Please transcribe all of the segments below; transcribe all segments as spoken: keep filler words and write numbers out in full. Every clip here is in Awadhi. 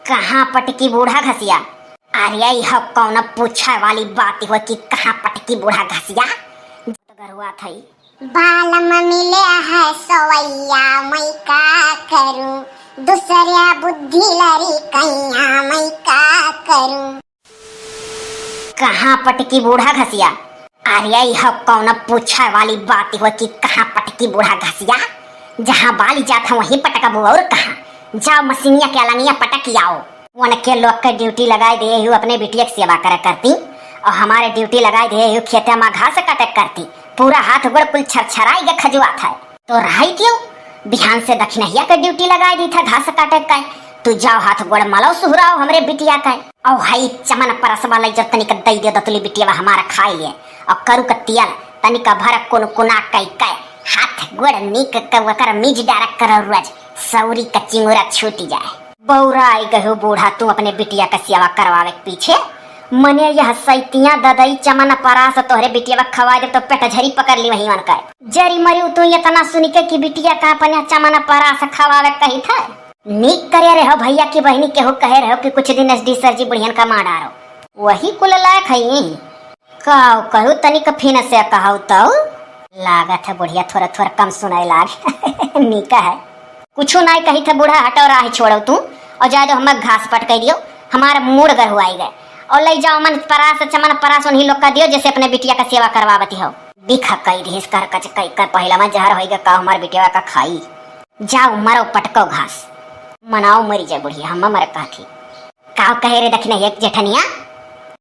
कहाँ पटकी बूढ़ा घसिया? अरे, यह कौन पूछे वाली बात हो कि कहाँ पटकी बूढ़ा घसिया? बहुत गरुआ थई। बालम मिले है सवैया, मैं का करूं? दूसरा बुद्धि लड़ी कैया, मैं का करूं? कहाँ पटकी बूढ़ा घसिया? अरे, यह कौन पूछे वाली बात हो कि कहाँ पटकी बूढ़ा घसिया? जहाँ बाली जात है, वहीं पटकबू, और कहाँ? जाओ, मशीनिया के अलंगिया पटक के आओ। उनके लोग के ड्यूटी लगाए दिए हो अपने बिटिया के सेवा करे करती, और हमारे ड्यूटी लगाए दिए हो खेते में घास काटे करती। पूरा हाथ गोड़ कुल छरछराई के खजुआत है। तो रहाई क्यों? बिहान से दखिनहिया के ड्यूटी लगाए दी था घास काटे का। तू जाओ, हाथ गोड़ मलाओ, सुहराओ हमरे बिटिया का। और हई चमन परसवा लई जब तनिक दई दे दतुली बिटिया हमारा खाए लिए। और करू का तियल तनिक भर कुनकुना कई के हाथ गोड़ नीक के वकर मीज डारक करो रोज, सौरी का चिंगुरा छूट जाए। बौराई गयो बूढ़ा, तू अपने बिटिया का सेवा करवावे के पीछे। मने यह सैतिया ददई चमन परास तोहरे बिटिया खवा दे तो पेट झरी पकड़ ली वही मन का। जरी मरी तू इतना सुन के कि बिटिया का अपने चमन परास खवावे कही था। नीक करे रहो भैया की बहनी केहू कहे रहो कि कुछ दिन एसडी सर जी बुढ़ियन का मार डारो। वही कुल लायक है। काऊ कहू तनिक फिन से कहू तो? लागत है बुढ़िया थोड़ा थोड़ा कम सुनाई लाग। नीका है। कुछू नाई कही थे बूढ़ा, हटो राह छोड़ो तू। और जाए दो हम घास पटक दियो, हमार मूड़ गरहुआई गए। और ले जाओ मन परास चमन परास उन्हीं लोग का दियो जैसे अपने बिटिया का सेवा करवावती हो। बिख कई दिस कर कच कई कर पहला में जहर होई गए का हमार बिटिया का खाई। जाओ मरो पटको घास। मनाओ मरी जाए बुढ़िया, हम मरे कहती। काव कहे रे दखिनहिया के जेठनिया?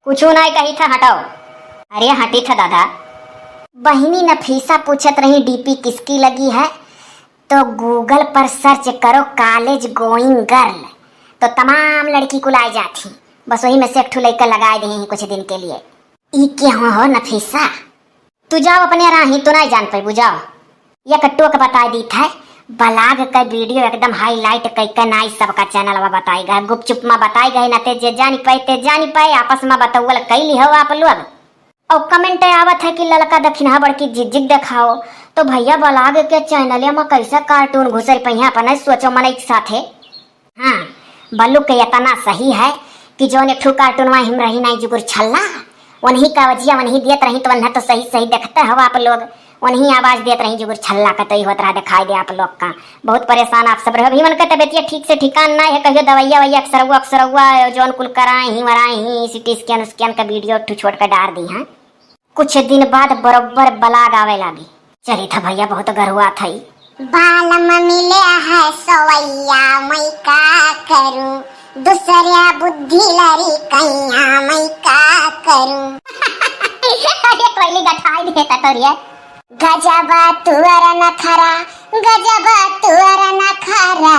कुछू नाई कही था, हटाओ। अरे हटी था दादा। बहिनी नफीसा पूछत रही डीपी किसकी लगी है, तो गूगल पर सर्च करो कॉलेज गोइंग गर्ल, तो तमाम लड़की कुल आए जाती। बस वही में से एक ठू लइका लगाए दे हैं कुछ दिन के लिए। ई के हो, हो नफीसा? तू जाओ अपने राही, तू नाई जान पैबू, जाओ। या कट्टुआ के बताई दी थे, ब्लॉग का वीडियो एकदम हाईलाइट कई के नाई सबका चैनल में बताई गए, गुपचुप में बताई गए, ना ते जे जानी पाए, ते जानी पाए, आपस में बतौवल कैली हो आप लोग। और कमेंट आवत है कि ललका दखिनहा बड़की जिज्जिक देखाओ, तो भैया ब्लॉग के चैनल में कैसा कार्टून घुसर पहिया अपने सोचो मन एक साथे। हाँ, बल्लू के इतना सही है कि जौन एक ठो कार्टून में हम रही नाई जुगुर छल्ला, उन्हीं का वजिया उन्हीं देत रही तो उन्हें तो सही सही देखते हो आप लोग, उन्हीं आवाज देत रही जुगुर छल्ला का तो ही होत रहा दिखाई दे आप लोग का। बहुत परेशान आप सब रहो। अभी मन का तबियतिया ठीक से ठिकान ना है, कहियो दवाइया वैया अक्सरवा अक्सरवा जौन कुल कराए ही वराए ही सीटी स्कैन स्कैन का वीडियो ठू छोड़ कर डार दी हैं। कुछ दिन बाद बरोबर ब्लॉग आवे लागी। चली था भैया, बहुत गरुआ था ई। बालम मिले है सवैया, मैं का करूं? दूसरा बुद्धि लड़ी कैया, मैं का करूं? अरे कोयली गठाई दे तोरिया। गजबा तुअर नखरा, गजबा तुअर नखरा,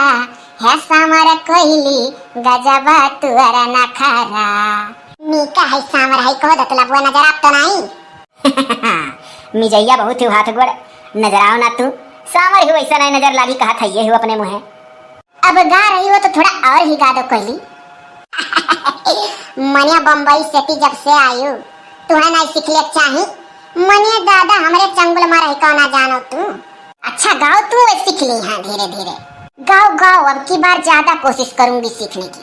है सामर कोयली, गजबा तुअर नखरा। नीका है सामर है, कहो दतला बुआ नजर आप तो नहीं। मिजैया बहुत ही हाथ गोड़, नजर आओ ना तू। सामर ही वैसा नहीं नजर लागी, कहा था ये ही अपने मुँहे। अब गा रही हो तो थोड़ा और ही गा दो कोयली। मनिया बम्बई से ती जब से आयु, तुम्हें नहीं सीख ले चाही। मनिया दादा हमरे चंगुल में रही कौन ना जानो तू। अच्छा गाओ तू, मैं सीख ली हाँ धीरे धीरे। गाओ गाओ, अब की बार ज्यादा कोशिश करूंगी सीखने की।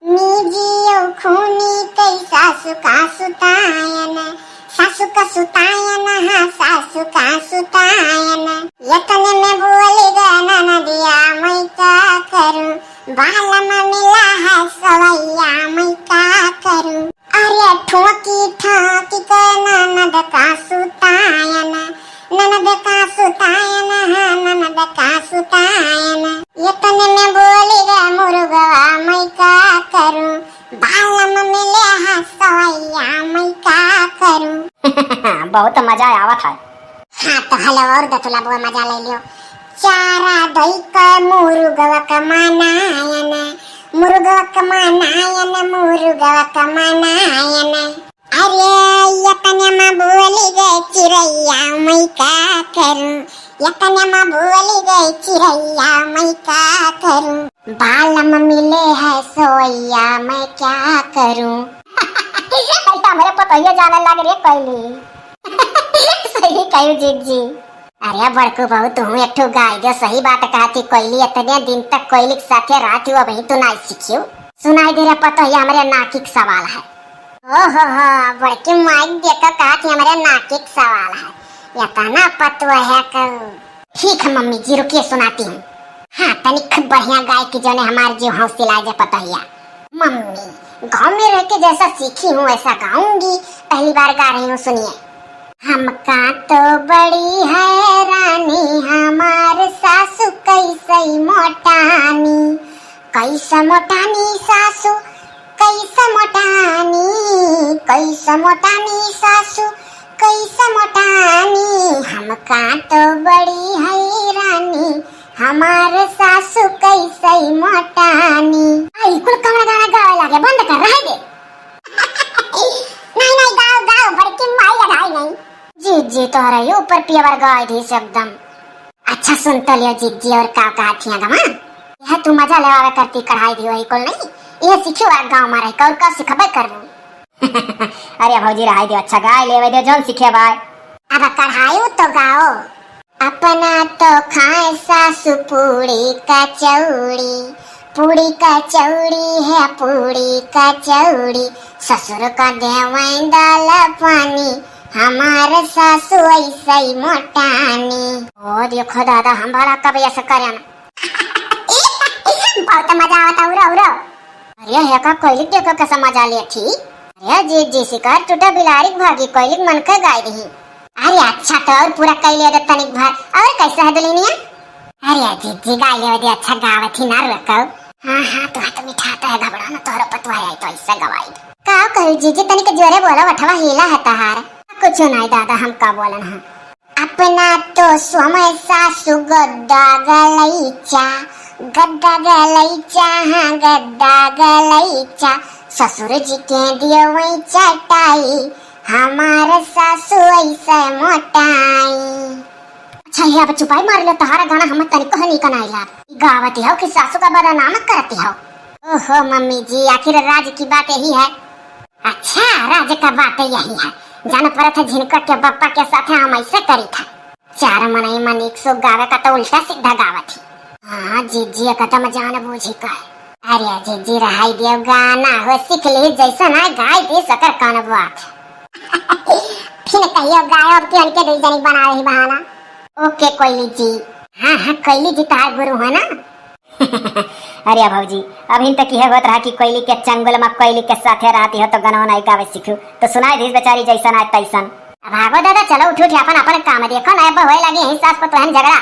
निजियो खूनी कई सासु का सुतायन, सासु का सुतायन, हाँ सासु का सुतायन। यतने में बोली गए ननदिया, मैं का करूं, बालम मिला है सवैया, मैं का करूं। अरे ठोकी ठाकी के ननद का सुतायन, ननद का सुतायन, हाँ ननद का सुतायन। यतने में बोली गए मुर्गवा, मैं का करूं, बालम मिले हाँ सवैया, मैं का करूं। बहुत मजा आवत है। हाँ तो हेलो और दतुला बुआ मजा ले लियो। चारा दई के मुर्गवा के मनायन, मुर्गवा के मनायन, मुर्गवा के मनायन। अरे यतने में बोली गए चिरैया, मैं का करूं, यतने में बोली गए चिरैया, मैं का करूं। बालम मिले है सोइया, मैं क्या करूं। हमरे पतोहिया जाने लाग रे कोयली। सही कहू जीजी। अरे बड़कू बहू, तू एक ठो गाय दे, सही बात कहा थी कोयली। इतने दिन तक कोयली के साथे रहती हो, अभी तो ना सीखियो। सुनाई दे रे पतोहिया, हमरे नाकी के सवाल है। ओ हो हो, बड़की माई देखो कहत ही हमरे नाकी के सवाल है। एतना पतोहिया कहू। ठीक है मम्मी जी, रुकिए सुनाती हूँ। हाँ, तनिक बढ़िया गाय की जौने हमार जीव हौसला जे पतोहिया। मम्मी, गाँव में रह के जैसा सीखी हूँ वैसा गाऊंगी, पहली बार गा रही हूँ, सुनिए। हमका तो बड़ी हैरानी, हमार सासू कैसे मोटानी, कैसे मोटानी सासू, कैसे मोटानी, कैसे मोटानी सासू, कैसे मोटानी, हमका तो बड़ी हैरानी, हमार सासू कैसे मोटानी। आई कुल कौन गाना गावे लागे, बंद कर, रहे दे। नहीं, नहीं, गाओ, गाओ, बड़की माई अढ़ाई नहीं। जीजी, तोहरा ये ऊपर पियवर गाय दी से एकदम। अच्छा, सुन तो लियो जीजी, और का कहा थी गमा? यह तू मजा लेवावे करती कढ़ाई दी वही कुल नहीं, यह सीखे वाला गाँव में रह कर का सिखबे करबू। अरे भौजी, रहाई दे, अच्छा गाय लेवे दे, जौन सीखे बाय। अब कढ़ाई तो गाओ। अपना तो खाए सासु पूड़ी कचौड़ी, पूड़ी कचौड़ी है पूड़ी कचौड़ी, ससुर का देवई दाल पानी, हमार सासु ऐसे ही मोटानी। ओ देखो दादा, हम बड़ा कब ऐसा करें। बहुत मजा आवता, उरो, उरो। अरे हे का कोयलिक देखो कैसा मजा लेत ही। अरे जी, जी शिकार टूटा बिलारी के भागी, कोयलिक मन के गाय रही। अरे अच्छा, तो और पूरा कई ले दे तनिक भर। और कैसा है दुल्हनिया? अरे जीजी गाय ले दे, अच्छा गावत ही ना रुको। हाँ, हाँ, तो हाथ मिठाता है घबरा ना, तोहरो पतवा है तो ऐसा गवाई। का कहू जीजी, तनिक जोरे बोलो, वठवा हीला है तहार। कुछ नहीं दादा, हम का बोलन है। अपना तो समय सासु गद्दा गलैचा, गद्दा गलैचा, हाँ गद्दा गलैचा, ससुर जी के दियो वही चटाई, हमार सासु ऐसे मोटाई। अच्छा, ये अब चुपाई मार ले, तहारा गाना हम तनिको है नहीं कनाइला। गावती हो कि सासु का बदनाम करती हो? ओहो मम्मी जी, आखिर राज की बात यही है। अच्छा, राज का बात यही है। जान परत है झिनका के बप्पा के साथ हम ऐसे करी था। चार मनई मन एक सौ गावे का तो उल्टा सीधा गावत ही। हाँ जीजी, एकदम जान बूझी कहे। अरे जीजी, रहाई दियो गाना हो, सीख ली जैसा ना गाय दे सकर कौन बात। फिर कहियो गायब के उनके दुई जनी बना रही बहाना। ओके कोयली जी। हाँ, हाँ, कोयली जी तार गुरु है ना। अरे भौजी, अभी तक यह होत रहा कि कोयली के चंगुल में कोयली के साथे रहती हो तो गनवा नहीं गावे सीखू, तो सुनाई दीस बेचारी जैसन आज तैसन। अब भागो दादा, चलो उठ उठ अपन अपन काम देखो ना, अब होए लगी यही सास पतोहन झगड़ा।